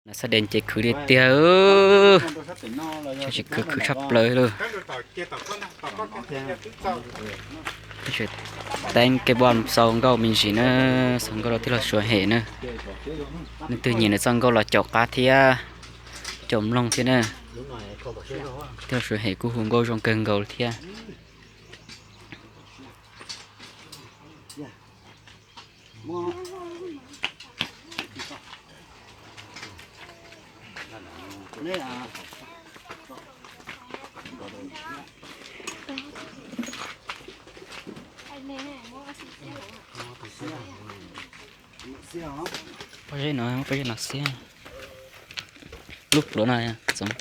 Nas xab dees ces khwv tiag tiag, tsis khwv khwv tshaj plaws li. Teeb kev pom xaus nkauj me ntsis na, xaus nkauj los tij laug Suav Hem na. Leej twg nyiam nws txoj nkauj los caum qab thiab, caum mloog thiab na. Tij laug Suav Hem kuj hu nkauj zoo kawg nkaus thiab. Pob zeb no, pob zeb no xiab. Lub pluav no txoov.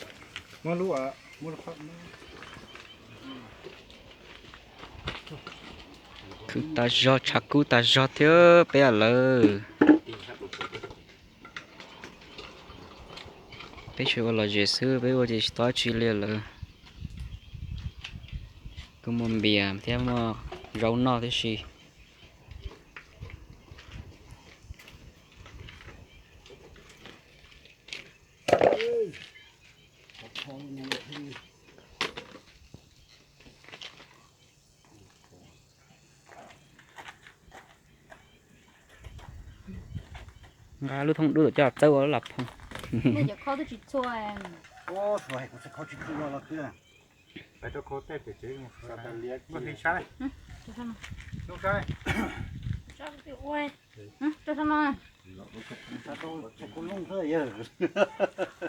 Khwv tas zog, tshav kub tas zog thiab peb lawm. Peb tsuas ua lom zem xwb, peb ua ces tsis tau dab tsi li lawm. Kuj muaj npias thiab muaj zaub noj tib si. Nqa lub thoob dub coj txawb ua lub las phoo.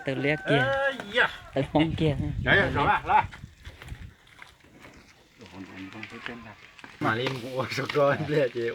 Tawg liab kiag, tawg poob kiag. Mam li mus ua saum ko pliag ces